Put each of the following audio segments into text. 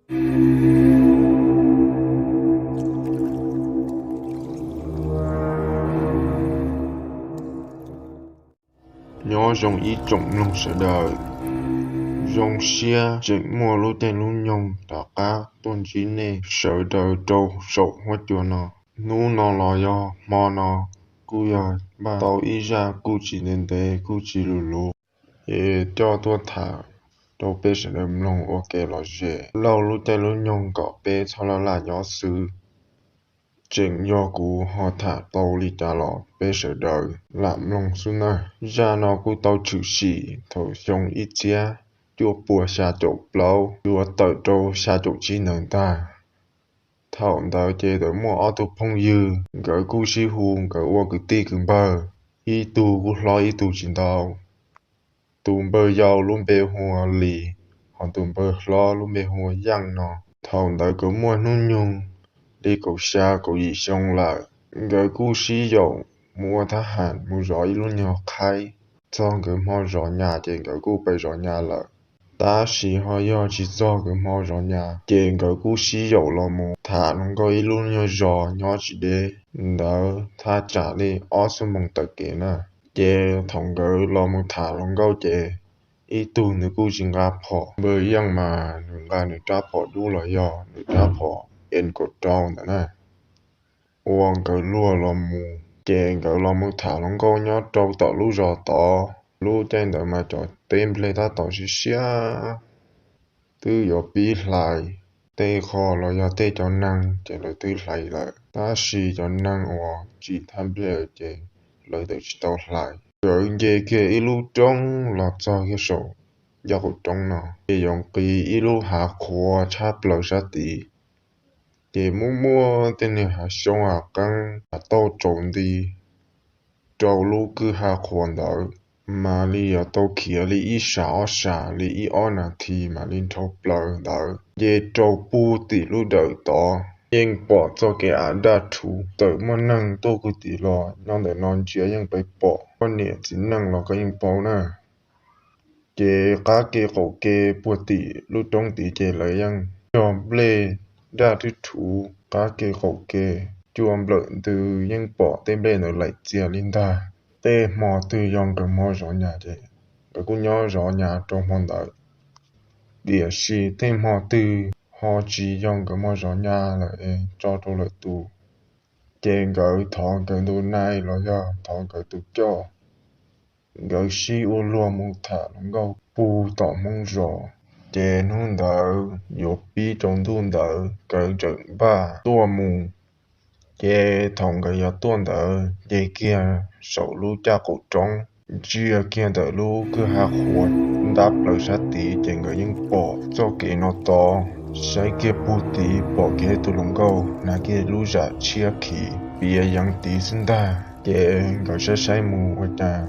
Nyob zoo ib tsoom mloog sawv daws, zoo siab tseem muaj lub caij lub nyoog rov qab tuaj ntsib nej sawv daws rau saum huab cua no. Hnub no los yog hmo no kuj yog npaj tau ib zaj kuj tsis ntev ntev kuj tsis luv luv, es coj tuaj tham rau peb sawv daws mloog ua kev lom zem. Lauj lub caij lub nyoog kom peb txhob laj laj nyob xwb. Tseem yog kuv ho tham tau li cas los peb sawv daws lam mloog xwb na. Zaj no kuj tau tshwm sim thaum xyoo ib txhiab cuaj puas xya caum plaub yuav tawm rau xya caum tsib ntawd ntag. Thaum ntawd ces txawm muaj ob tug phooj ywg, nkawd kuj sib hu nkawd ua kwv tij kwv npawg, ib tug kuj hlob ib tug tsis ntau. Tus npawg yau lub npe hu ua Lis, ho tus npawg hlob lub npe hu ua Yeej no. Thaum ntawd nkawd muaj hnub nyoog li kaum xya kaum yim xyoo lawm. Nkawd kuj sib yaum mus ua thab ham mus zov ib lub nyuag qhaib. Txog nkawd hmo zov nyas ces nkawd kuj pais zov nyas lawm. Tab sis ho yog tsis txog nkawd hmo zov nyas ces nkawd kuj sib yaum los mus tham hluas nkauj ib lub nyuag zos nyob tsis deb ntawd thaj tsam li ob xuab moos taw kev na. Ces thaum nkawd los mus tham hluas nkauj ces ib tug nws kuj tsis nqa phom, npawg Yeej mas nws nqa nws rab phom dub los yog nws rab phom M kaum rau ntawd na. Ua nkawd luag los mus ces nkawd los mus tham hluas nkauj nyob rau tom lub zos tod. Lub caij ntawd mas cov teb nplej tab tom siab siab, twb yuav pib hlais. Tej qho los yog tej cov neeg ces lawv twb hlais lawm, tab sis cov neeg uas tsim thaj nplej ces lawv tseem tsis tau hlais. Nkawd nce kiag ib lub roob los txog kiag saum ncaj qaum roob no ces yuav nqis ib lub hav qhuav tshab plaws sab tid. Ces muaj muaj tej niag hav xyoob hav qeeb hav tauj tsaus nti rau lub kwj ha qhuav ntawd, mam li yuav tau khiav li ib sab ob sab li ib ob nas this mam li nrhau plaws ntawd nce rau puag tim lub dawm tod. Yeej pom txoj kev av daj rhuv, txawm muaj neeg tuaj puag tim los nyob ntawm no ntsia yeej pom, poj niam txiv neej los koj yeej paub na. Ces qab ke qaum ke puag tim lub roob tid ces lawv yeej cog nplej daj rhuv rhuv qab ke qaum ke, cua nplawm ntws yeej pom tej nplej ntawd laim txias li ntag. Tej hmo twg yog nkawd hmo zov nyas ces nkawd kuj nyob zov nyas rau hmo ntawd. Tiam sis tej hmo twg ho tsis yog nkawd hmo zov nyas lawm es tso rau lwm tus, ces nkawd thov nkawd ntu nai los yog thov nkawd tus coj, nkawd sib ua luag mus tham hluas nkauj puag tom Hmoob zos. Ces hnub ntawd yuav pib tsaus ntuj ntawd nkawd tseem npaj tuaj mus. Ces thaum nkawd yuav tuaj ntawd nce kiag saum lub caj qaum roob, ntsia kiag ntawm lub kwj ha qhuav ntab plaws sab tid ces nkawd yeej pom txoj kev no tod. Saib kiag puag tid pom kiag ib tug hluas nkauj hnav kiag lub zam tshiab khiv piav yeev tid xwb ntag. Ces nkawd saib saib mus ua cas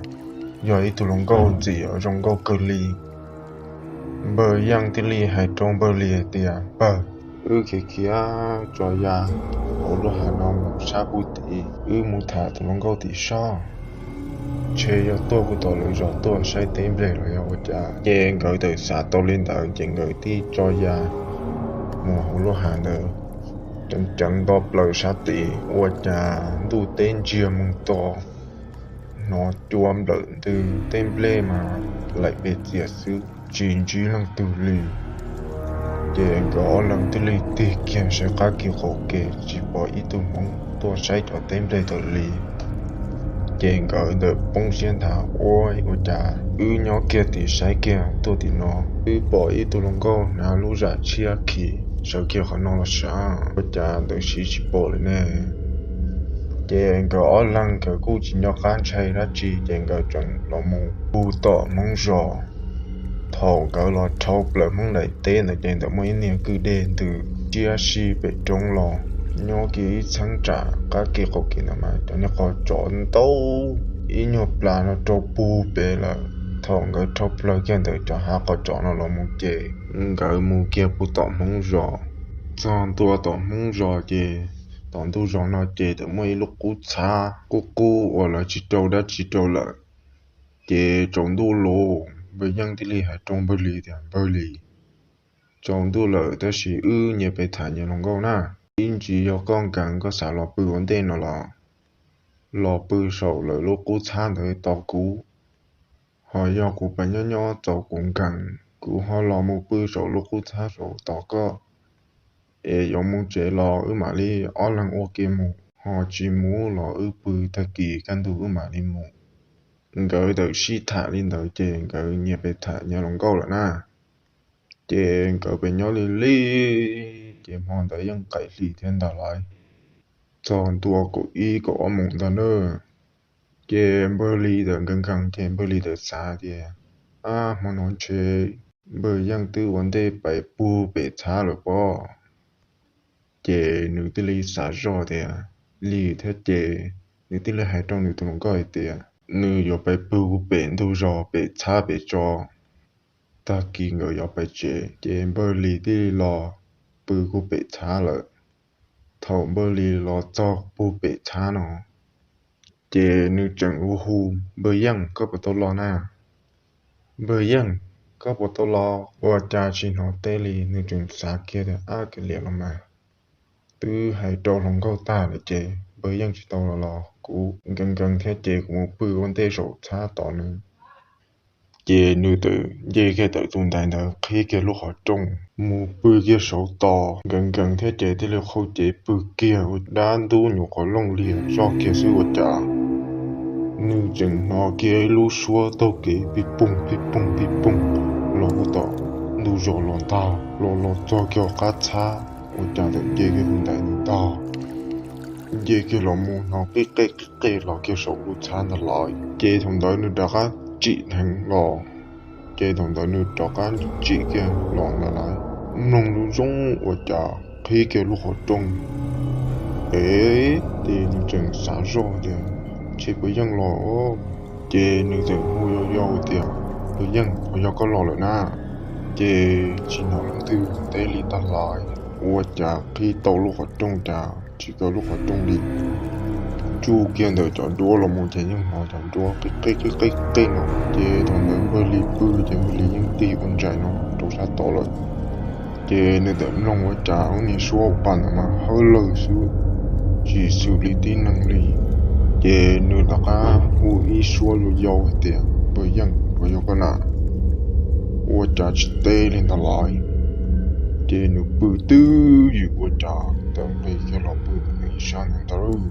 yog ib tug hluas nkauj ntxim zoo nkauj kawg li. Npawg Yeej thiaj li hais rau npawg Lis tias, Npawg, wb khiav khiav tso ya hauv lub hav no mus sab puag tid, wb mus tham tus hluas nkauj tim sob. Ntshe yog tuaj puag tom lawv zos tuaj saib teb nplej los yog ua cas. Ces nkawd txawm xav tau li ntawd ces nkawd thiaj tso ya mus hauv lub hav ntawd. Ceev ceev nto plaws sab tid ua cas ntuj teb ntsiag moog to, hnov cua nplawm ntws, tej nplej mas laim pes txias xwb, tsis ntsib leej twg li. Ces nkawd ob leeg thiaj li tig kiag saib qab ke qaum ke tsis pom ib tug Hmoob tuaj saib cov teb nplej ntawd li. Ces nkawd ntawm poob siab nthav, Ua, ua cas wb nyob kiag tim saib kiag tuaj tim no twb pom ib tug hluas nkauj hnav lub zam tshiab khiv sawv kiag qhov no los sav, ua cas ntawd siv tsis pom lawm ne? Ces nkawd ob leeg nkawd kuj tsis nco qab ntshai dab tsi ces nkawd tseem los mus puag tom Hmoob zos. Thaum nkawd los dhau plaws Hmoob daim teb ntawd ces ntawm muaj ib niag kwj deg ntws tsiab si pem roob los. Nyob kiag ib txheeb tsam qab ke qaum ke ntawd mas cov niag qhov tsov ntau ib nyuag plas no rau puag pem lawm. Thaum nkawd dhau plaws kiag ntawm cov hav qhov tsov no los mus ces nkawd mus kiag puag tom Hmoob zos. Txog ntua tom Hmoob zos ces tom ntug zos no ces txawm muaj ib lub qub txhab qub qub uas lawv tsis rau dab tsi rau lawm. Ces tsaus ntuj los npawg Yeej thiaj li hais rau npawg Lis tias, Npawg Lis, Tsaus ntuj lawm tab sis wb nyias pem tham nyias hluas nkauj na. Ib ntsis yog koj nkees koj xav los pw ua ntej no los los pw saum lawv lub qub txhab ntawd tos kuv, ho yog kuv pem nyob nyob txaus kuv nkees kuv ho los mus pw saum lub qub txhab saud tos koj. Es yuav mus tsev los wb mam li ob leeg ua ke mus, ho tsis mus los wb pw tag kis kaj ntug wb mam li mus. Nkawd txawm sib tham li ntawd ces nkawd nyias pem tham nyias hluas nkauj lawm na. Ces nkawd pem nyob li li, ces hmo ntawd yeej qaim hli thiab ntag lauj, txog ntua kaum ib kaum ob moos ntag na. Ces npawg Lis txawm nkees nkees ces npawg Lis txawm xav tias, ab, hmo no ntshe npawg Yeej twb ua ntej pais pug pem txhab lawm pob. Ces nws thiaj li xav zoj tias, Lis thiab ces nws thiaj li hais rau nws tus hluas nkauj hais tias nws yuav pais pug pem ntug zos pem txhab pem tso, tag kis nkawd yuav pais tsev. Ces npawg Lis thiaj li los pw pug pem txhab lawm. Thaum npawg Lis los txog pug pem txhab no, ces nws tseem hu hu, Npawg Yeej, koj puas tau los na? Npawg Yeej, koj puas tau los? Ua cas tsis hnov teb li, nws tseem xav kiag tias, ab, kav liam los mas, twb hais rau hluas nkauj tag lawm ces npawg Yeej tsis tau los los kuv nkees nkees thiab ces kuv mus pw ua ntej saum txhab tos nws. Ces nws txawm nce kiag ntawm tus ntaiv ntawd qhib kiag lub qhov rooj mus pw kiag saud tos nkees nkees thiab ces thiaj li qhau cev pw kiag ua dab ntub nyuam qhuav looj liag zoj kiag xwb ua cas nws tseem hnov kiag ib lub suab taug kev pij poog pij poog pij poog los hu tom ntug zos los ntag, los los txog kiag qab txhab ua cas txawm nce kiag tus ntaiv ntawd ntag, nce kiag los mus hnov qij qej qij qej los kiag saum lub txhab ntag lawm. Ces thaum ntawd nws rov qab tsim dheev los, ces thaum ntawd nws rov qab tsim kiag los ntag lauj, mloog zoo zoo ua cas qhib kiag lub qhov rooj. Ev, ces nws tseem xav zoj tias, ntshe puas yeej los. Ces nws txawm hu yau yau tias, Npawg Yeej, puas yog koj los lawm na? Ces tsis hnov leej twg teb li ntag lauj, ua cas qhib tau lub qhov rooj cas tsis kaw lub qhov rooj li. Tsuj kiag ntawm cov duab los mus ces yeej hnov cov duab qij qej qij qej qej no. Ces thaum ntawd npawg Lis pw ces npawg Lis yeej tig ua ntsais no rau sab tod lawm. Ces nws txawm mloog ua cas lub niag suab uas pa ntawd mas hawb lawg xwb, tsis xws li tib neeg li. Ces nws rov qab hu ib suab yau yau hais tias, Npawg Yeej, puas yog koj na? Ua cas tsis teb li ntag lauj. Ces nws pw twb ywm ua cas tawm nqis kiag los pw ntawm nws ib sab ntawd ntag lauj.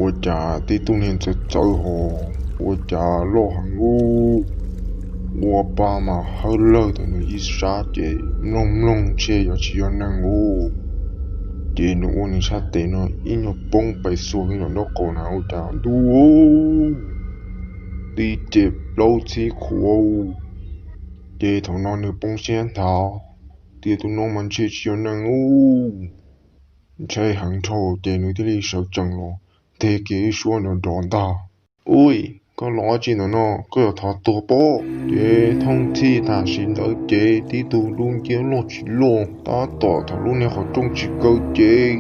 Ua cas tib tug niag txawv txawv hos ua cas loj heev ub, ua pa mas hawb lawg ntawm nws ib sab ces mloog mloog ntshe yuav tsis yog neeg ub. Ces nws ua nws sab tes no ib nyuag poob pais xuas kiag nraum nraub qaum na ua cas ntuj, tib ce plaub txhib khuav. Ces thaum no nws poob siab nthav tias tus no mas ntshe tsis yog neeg ub. Ntshai heev dhau ces nws thiaj li sawv tsees los nteg kiag ib suab nrov nrov ntag. Ub, koj los dab tsi ntawm no, koj yuav thov tuag pob? Ces thooj txhij tam sim ntawd ces tib tug dub nciab loj tsis loj tab tom thaum lub niag qhov rooj tsis kaw ces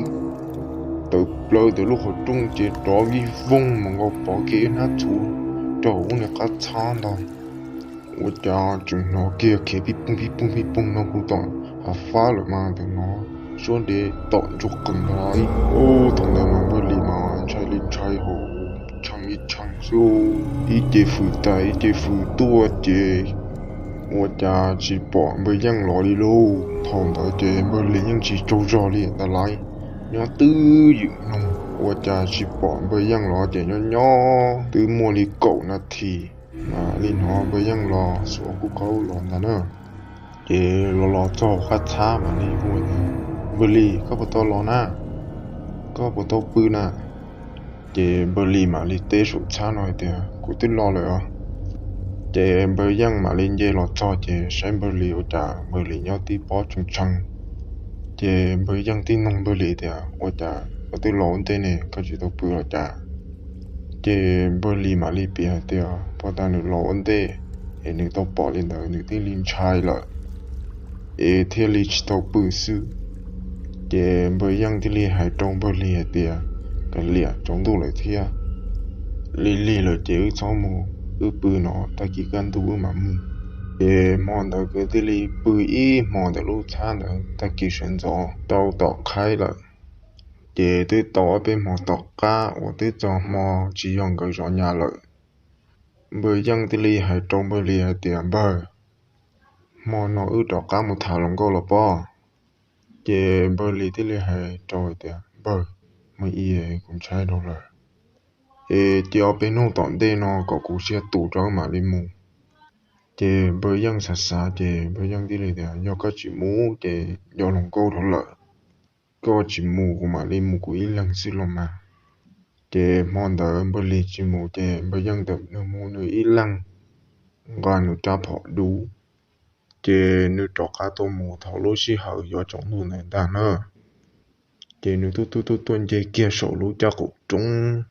tawm plaws ntawm lub qhov rooj ces rov vij voog mus nkaus pov kiag ib hnab txhuv rau lub niag qab txhab ntag. Ua cas tseem hnov kiag khiav pij poog pij poog pij poog no hu tom hav fab lawm mas ntawm no suab ntev tom ntsuag qees ntag lauj. Ub, thaum ntawd mas npawg Lis mas ntshai li ntshai hos, tshee li tshee xwb, ib ce fws tas ib ce fws tuaj ces ua cas tsis pom npawg Yeej los li lauj. Thaum ntawd ces npawg Lis yeej tsis tsaug zog li ntag lauj, nyob twb ywm mloog ua cas tsis pom npawg Yeej los ces nyob nyob twb muaj li kaum nas this mam li hnov npawg Yeej los xuas kuj khaub los ntag na. Ces los los txog qab txhab mam li hu tias, Npawg Lis, koj puas tau los na? Koj puas tau pw na? Ces npawg Lis mam li teb saum txhab no hais tias, Kuv twb los lawm os. Ces npawg Yeej mam li nce los txog ces saib npawg Lis ua cas npawg Lis nyob tib pob tshee tshee. Ces npawg Yeej tib noog npawg Lis tias, Ua cas koj twb los ua ntej ne, koj tsis tau pw los cas? Ces npawg Lis mam li piav hais tias puag ta nws los ua ntej es nws tau pom li ntawd nws thiaj li ntshai lawm es thiaj li tsis tau pw xwb. Ces npawg Yeej thiaj li hais rau npawg Lis hais tias, Kav liam, tsaus ntuj lawm thiab, lig lig lawm ces wb txhob mus, wb pw no tag kis kaj ntug wb mam mus. Ces hmo ntawd nkawd thiaj li pw ib hmo ntawm lub txhab ntawd, tag kis sawv ntxov tau tom qhaib lawm. Ces twb tau ob peb hmo tom qab uas twb txog hmo tsis yog nkawd zov nyas lawm, npawg Yeej thiaj li hais rau npawg Lis hais tias, Npawg, hmo no wb rov qab mus tham hluas nkauj los pob? Ces npawg Lis thiaj li hais rau hais tias, Npawg, me i, kuv ntshai dhau lawm, es cia ob peb hnub tom ntej no kom kuv siab tus rau mam li mus. Ces npawg Yeej xav xav ces npawg Yeej thiaj li tias, Yog koj tsis mus ces yog hluas nkauj dhau lawm, koj tsis mus kuv mam li mus kuv ib leeg xwb los mas. Ces hmo ntawd npawg Lis tsis mus ces npawg Yeej ntawm nws mus nws ib leeg, nqa nws rab phom dub, ces nws rov qab tuaj mus thaum lub sij hawm yuav tsaus ntuj ntawd ntag na. Ces nws tuaj tuaj tuaj tuaj nce kiag saum lub caj qaum roob,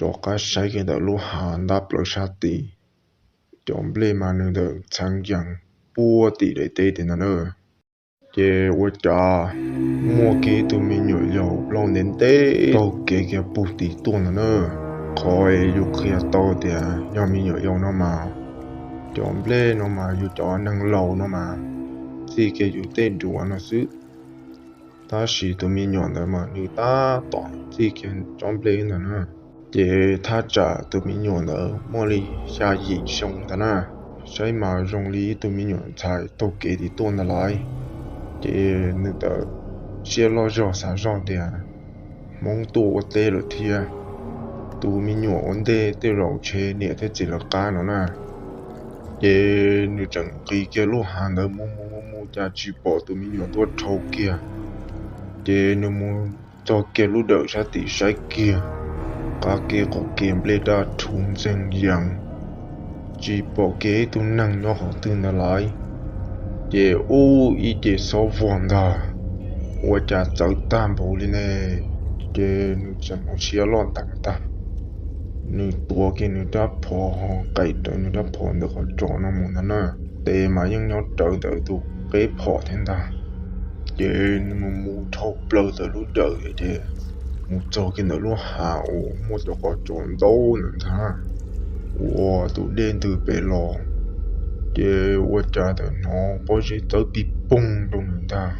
rov qab saib kiag ntawm lub hav ntab plaws sab tid, cov nplej mas nws ntawm txheev yees puag tim daim teb tim ntawd na. Ces ua cas muaj kiag ib tug me nyuam yaus plaub ntev ntev taug kev kiag puag tim tuaj ntawd na. Qhov yus qhia tau tias yog me nyuam yaus no mas, cov nplej no mas yus cov neeg laus no mas txij kiag yus tej duav no xwb. Tab sis tus me nyuam ntawd mas nws tab tom txij kiag tsob nplej ntawd na. Ces thaj tsam tus me nyuam ntawd muaj li xya yim xyoo ntawd na, saib mas zoo li ib tug me nyuam ntxhais taug kev tim tuaj ntawd lawm. Ces nws txawm siab loj zog xav zog tias, Hmoob tuaj ua teb lawm thiab, tus me nyuam ua ntej tej zaum ntshe niam thiab txiv lawv qab no na. Ces nws tseem nqis kiag lub hav ntawd mus mus mus mus cas tsis pom tus me nyuam tuaj dhau kiag. Ces nws mus txog kiag lub dawm sab tim saib kiag, qab kev qaum kev nplej daj rhuv ntxeeg yees, tsis pom kiag ib tug neeg nyob qhov twg ntawd lawm. Ces ub, ib ce xob vog ntag, ua cas txawv tag npaum li ne. Ces nws tseem mus siab loj ntees tag, nws tuav kiag nws rab phom ho qaim rawv nws rab phom ntawm qhov tsos no mus ntag na. Tes mas yeej nyob rawv ntawm tus qeb phom thiab ntag. Ces nws mus mus dhau plaws ntawm lub dawm ces mus txog kiag ntawm lub hav uas muaj cov qhov tsov ntau ntawd ntag, uas tus dej ntws pem los. Ces ua cas txawm hnov pob zeb txawb pig poog rau nws ntag.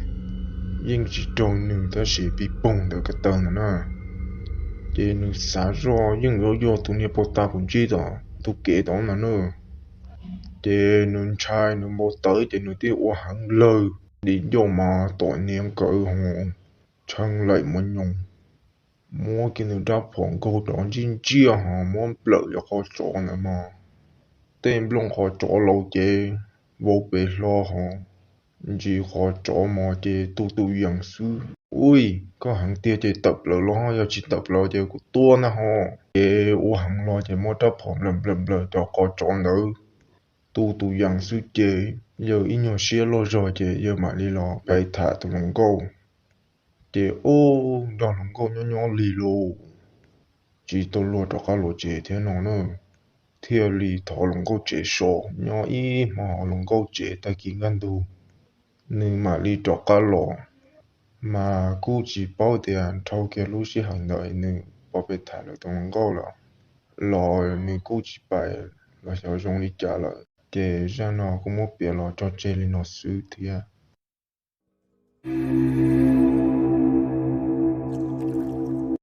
Yeej tsis raug nws tab sis pig poog ntawm ko taw ntawd na. Ces nws xav zoj yeej yuav yog tus niag puag ta kuv ntsib tom ntug kev tod ntag na. Ces nws ntshai nws npau taws ces nws thiaj ua heev lawg, dim ncauj mas tom niam nkawd ho tshee laim mos nyoos, muab kiag nws rab phom nkaug rov ntsij ntsiaj ho muab nplawm cov qhov tsov ntawd mas tej nplooj qhov tsov laus ces vau pes hlo ho ntsis qhov tsov mos ces tu tu yees xwb. Ui, koj heev tiag ces tawm plaws los, yog tsis tawm plaws ces kuv tua ntag ho. Ces ua heev los ces muab rab phom nplawm nplawm nplawm cov qhov tsov ntawd tu tu yees xwb ces yawg ib nyuag siab loj zog ces yawg mam li los pais tham tus hluas nkauj. Ces ub, nrog hluas nkauj nyob nyob lig lauj, tsis tau luag rov qab los tsev thiab no na. Thiaj li thov hluas nkauj tsev so, nyob ib hmo hluas nkauj tsev tag kis kaj ntug nws mam li rov qab los. Mas kuj tsis paub tias dhau kiag lub sij hawm ntawd nws pom pes tham lawm tus hluas nkauj lawm los nws kuj tsis pais los xyov zoo li cas lawm. Ces zaj no kuj muab piav los tso tseg li no xwb thiab.